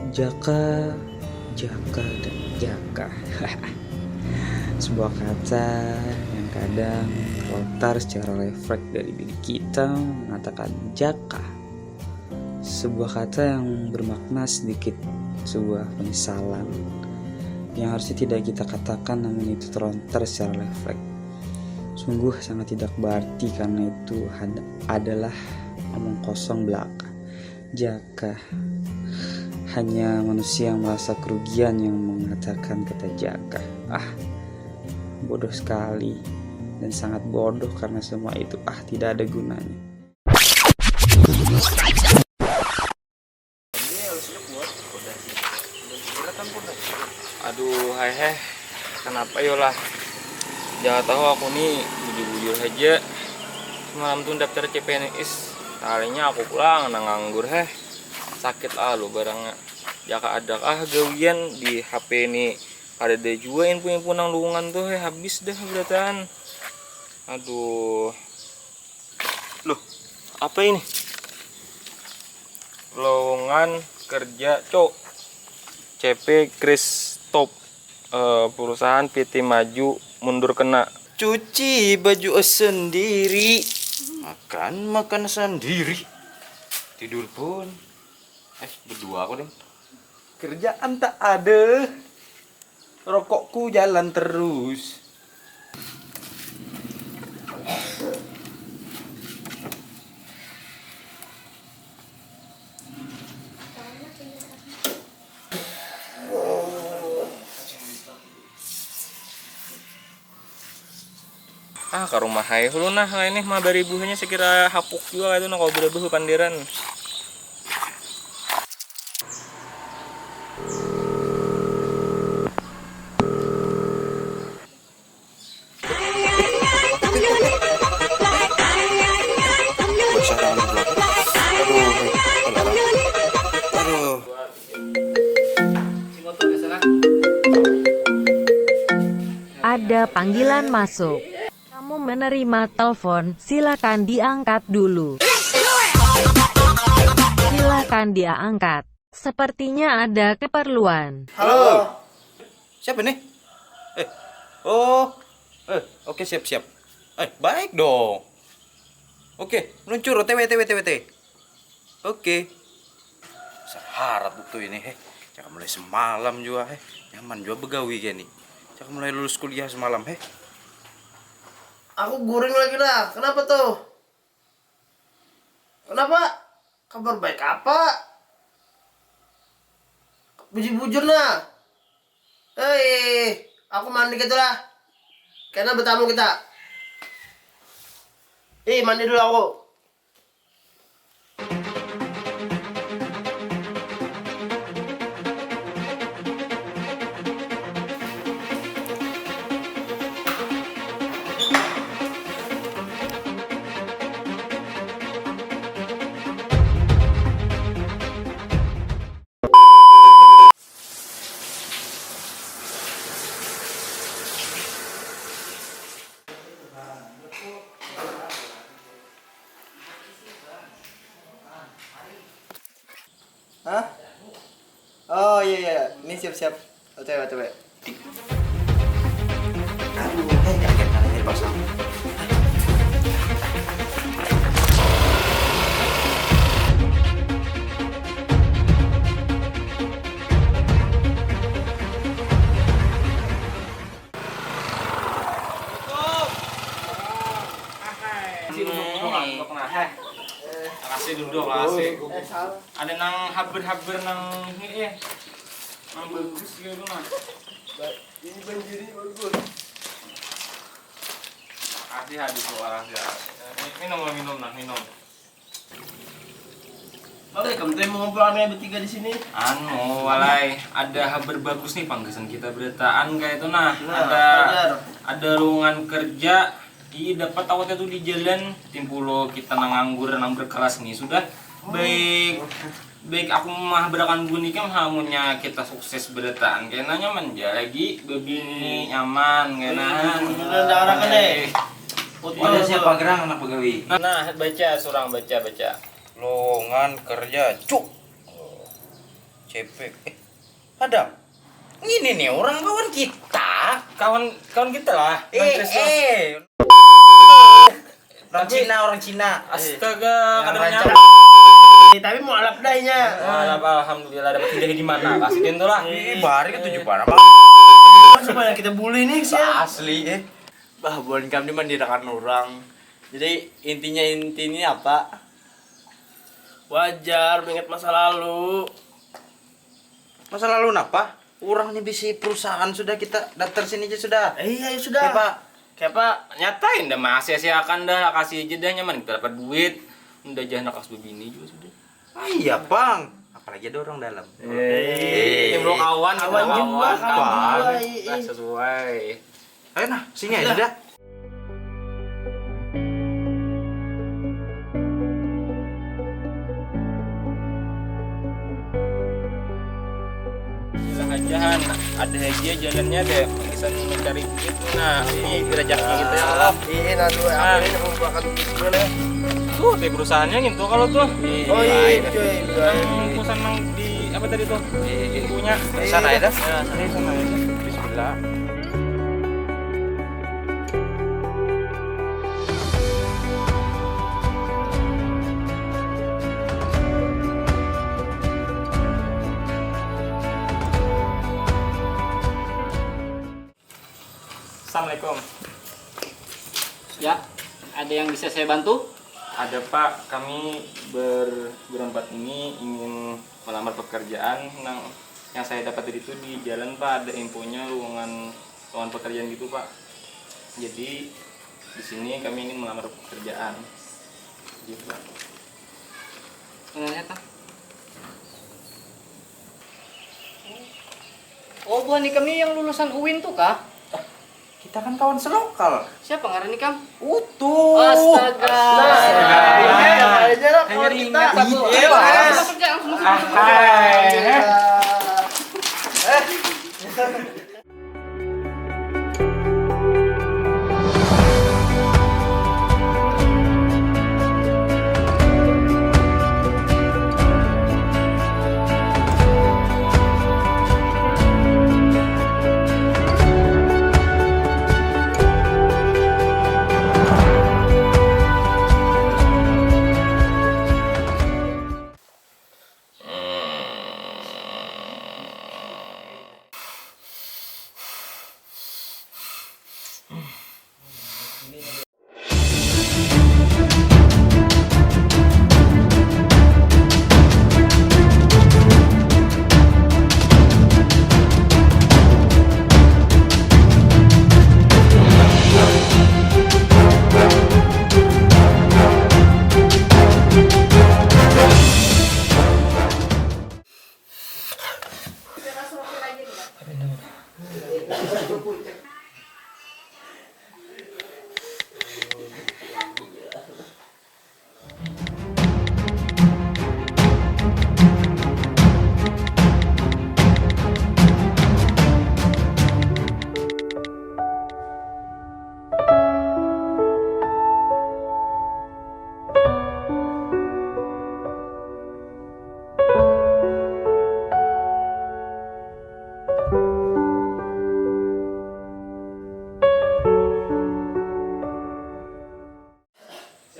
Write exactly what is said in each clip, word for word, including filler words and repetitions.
Jaka, jaka, dan jaka. Sebuah kata yang kadang terlontar secara refleks dari diri kita mengatakan jaka. Sebuah kata yang bermakna sedikit sebuah penyesalan yang harusnya tidak kita katakan, namun itu terlontar secara refleks. Sungguh sangat tidak berarti karena itu had- adalah omong kosong belaka. Jaka. Hanya manusia yang merasa kerugian yang mengatakan kata jaka. Ah, bodoh sekali dan sangat bodoh karena semua itu ah tidak ada gunanya. Aduh, hai heh, kenapa yo lah? Jangan tahu aku nih, bujur-bujur aja. Semalam tuh daftar C P N S, talinya aku pulang nang nganggur heh. Sakit alu barangnya. Jaka ada kah gawian di H P ini? Ada ada jua info-info nang lowongan tuh heh, habis dah berataan. Aduh. Loh, apa ini? Lowongan kerja cok. C P Christop, eh, perusahaan P T Maju mundur kena. Cuci baju sendiri, makan makan sendiri, tidur pun eh berdua aku deh. Kerjaan tak ada, rokokku jalan terus. Ah, ka rumah ai hulu nah, ini mah baribuhnya sekira hapuk jua kaitu nah, kawa barabuh bapandiran. Basah tangan di belakang. Aduh, hei, aduh. Aduh. Ada panggilan masuk. Kamu menerima telepon, silakan diangkat dulu. Silakan diangkat. Sepertinya ada keperluan. Halo. Siapa nih? Eh. Oh. Eh, oke, siap-siap. Eh, baik dong. Oke, meluncur. O T W, O T W, O T W, O T W. Oke. Saharat buku ini, heh. Cakap mulai semalam jua, heh. Nyaman jua begawi kaya ni. Cakap mulai lulus kuliah semalam, heh. Aku guring lagi lah. Kenapa tuh? Kenapa? Kabar baik apa? Bujur-bujur nah. Hei, aku mandi gitu lah. Kena bertamu kita. Ih, mandi dulu aku. Hah? Oh iya iya, ini siap-siap. O T W, O T W. Aduh, hei, kaget nang ini pasang. Kasih duduk, duduk, duduk, nah, heh. Kasih duduk, kasih. Ada nang haber-haber nang ini eh. Nang bagus gitu nah. Ini banjirnya bagus. Kasih habis tuh orang sih. Minum lah, minum nah, minum. Oke, kamu tuh yang mengumpul kami bertiga di sini. Anu, walai, ada haber bagus nih panggasan kita berataan kayak itu nah. Nah, ada pajar. Ada lowongan kerja. Iya, dapat awatnya tuh di jalan. Timpulo kita nang nganggur nang berkelas nih sudah. Baik, baik aku mah berakan buni kam hamunnya kita sukses berataan kena nyaman ja lagi bebini nyaman kena. Bener, dengarkan deh. Ada siapa gerang anak begawi? Nah, baca surang, baca, baca. Lowongan kerja, cuk. C P. Eh, Padang. Ini nih orang kawan kita. Kawan, kawan kita lah. Eh, eh. Orang Cina, orang Cina. Astaga, kada menyangka. Eh, tapi mau alap dainya. Alap, alhamdulillah, dapat hidayah di mana? Kasih dia tuh lah. Ih, bari ketujuh para. Supaya kita bully nih sih. Asli, eh. Bah, buan kami mandirakan orang. Jadi intinya, intinya apa? Wajar mengingat masa lalu. Masa lalu napa? Orang nih bisi perusahaan sudah, kita daftar sini aja sudah. Eh, iya, ya sudah. Ya, Pak. Kayak apa? Nyatain dah, masih siakan dah, kasih aja dah, nyaman kita dapat duit. Udah jangan kas bebini juga sudah. Ah, iya, Pang. Apalagi ada orang dalam. Eh, kawan, kawan juga, kawan juga. Nah, sesuai. Ayo nah, sini aja dah. Lah aja, Han, ada aja jalannya deh, bisa mencari duit. Nah, ini rezeki kita ya Allah. Iya, nah, dua, nah, aku ini membuahkan duit gue deh. Tuh, di perusahaannya gitu kalau tuh. Oh iya, cuy. Yang perusahaan yang di apa tadi tuh? Di punya. Sana ya dah. Ya, sana, sana ya. Bismillah. Assalamualaikum. Ya, ada yang bisa saya bantu? Ada, Pak, kami ber-, berempat ini ingin melamar pekerjaan. Nang yang saya dapat tadi itu di jalan, Pak, ada infonya lowongan, lowongan pekerjaan gitu, Pak. Jadi di sini kami ingin melamar pekerjaan. Gitu, Pak. Kenalnya, Kak? Oh, buhan ikam ni yang lulusan uin tu kah? Kita kan kawan selokal. Siapa ngaran ikam? Utuh. Astaga. Astaga. Ini kawan kita. Iya, Pak. Langsung kerja, langsung masuk. Alhamdulillah.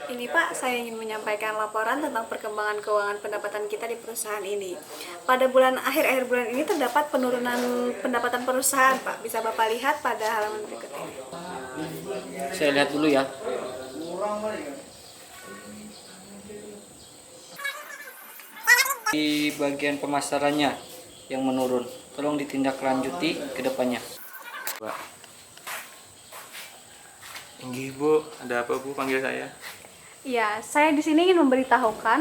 Ini, Pak, saya ingin menyampaikan laporan tentang perkembangan keuangan pendapatan kita di perusahaan ini. Pada bulan, akhir-akhir bulan ini terdapat penurunan pendapatan perusahaan, Pak. Bisa Bapak lihat pada halaman berikut ini. Saya lihat dulu ya. Di bagian pemasarannya yang menurun. Tolong ditindaklanjuti ke depannya. Inggih, Bu. Ada apa, Bu, panggil saya? Ya, saya di sini ingin memberitahukan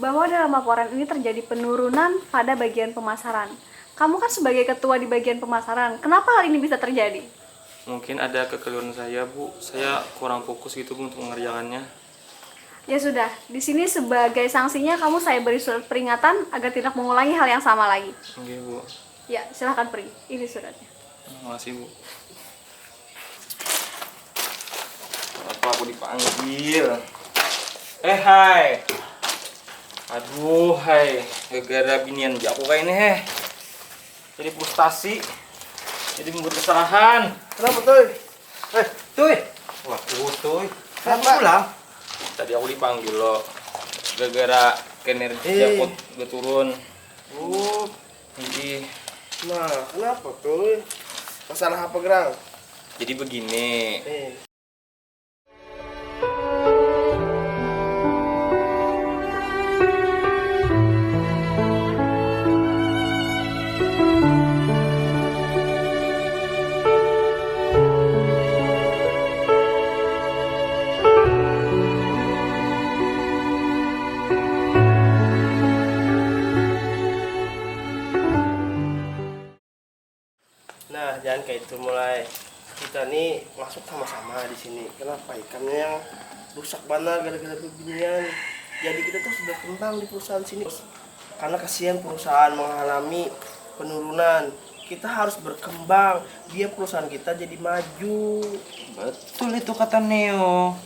bahwa dalam laporan ini terjadi penurunan pada bagian pemasaran. Kamu kan sebagai ketua di bagian pemasaran, kenapa hal ini bisa terjadi? Mungkin ada kekeliruan saya, Bu. Saya kurang fokus gitu, Bu, untuk mengerjakannya. Ya sudah, di sini sebagai sanksinya kamu saya beri surat peringatan agar tidak mengulangi hal yang sama lagi. Oke, Bu. Ya, silahkan pergi. Ini suratnya. Makasih, Bu. Kenapa aku dipanggil? Eh, hai. Aduh, hai, gara-gara binian jaku kayak ini, heh. Jadi frustasi, jadi membuat kesalahan. Kenapa, Toy? Eh, Toy. Waduh, Toy. Kenapa pulang? Tadi aku dipanggil lo, gara-gara kinerja eh. Jaku udah turun. Oh. Jadi, nah, kenapa, Toy? Masalah apa, Gerang? Jadi begini. Eh. Nah, jangan kayak itu mulai. Kita nih masuk sama-sama di sini. Kenapa ikannya yang rusak banar gara-gara bebinian? Jadi kita tuh harus berkembang di perusahaan sini. Karena kasihan perusahaan mengalami penurunan. Kita harus berkembang biar perusahaan kita jadi maju. Betul itu kata Neo.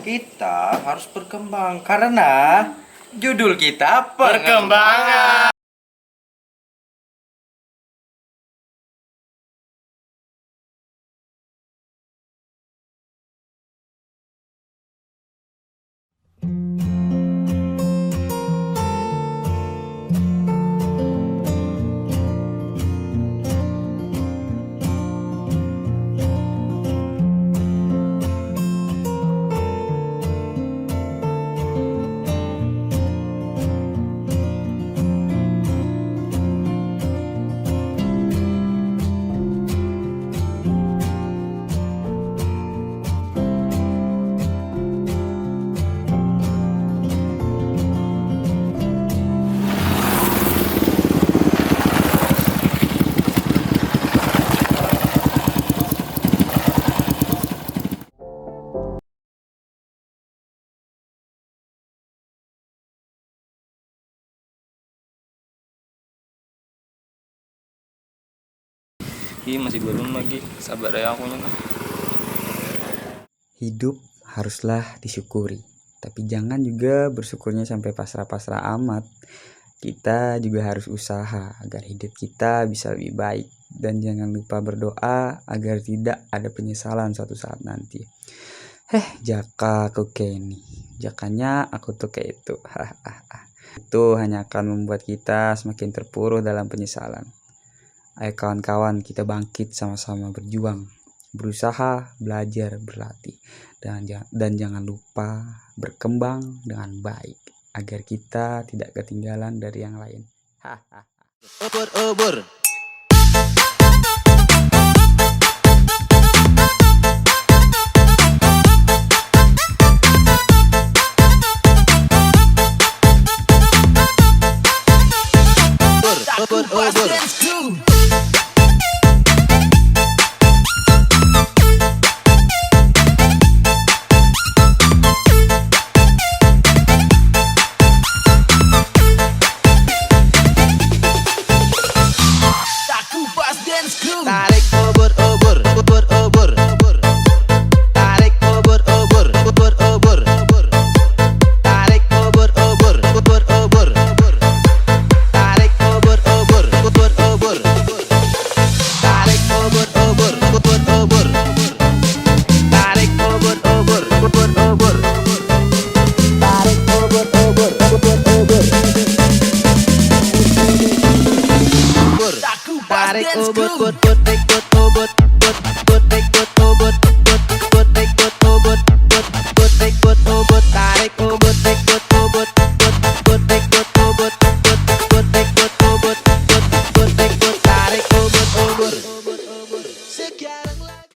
Kita harus berkembang karena judul kita perkembangan. Ih, masih belum lagi. Sabar ya akunya lah. Hidup haruslah disyukuri, tapi jangan juga bersyukurnya sampai pasrah-pasrah amat. Kita juga harus usaha agar hidup kita bisa lebih baik. Dan jangan lupa berdoa agar tidak ada penyesalan suatu saat nanti. Heh, jaka aku kayak ini. Jakanya aku tuh kayak itu. Hahaha. Itu hanya akan membuat kita semakin terpuruk dalam penyesalan. Ayo kawan-kawan, kita bangkit sama-sama berjuang, berusaha, belajar, berlatih. Dan, ja- dan jangan lupa berkembang dengan baik agar kita tidak ketinggalan dari yang lain. Hahaha. Ubur-ubur. Ubur-ubur. Tarik ubur-ubur, ubur-ubur. Tarik ubur-ubur, ubur-ubur. Tarik ubur-ubur, ubur-ubur. Tarik ubur-ubur, ubur-ubur. Tarik ubur-ubur, ubur-ubur. Tarik ubur-ubur, ubur-ubur. Tarik ubur-ubur, ubur-ubur. Tarik ubur-ubur, ubur-ubur.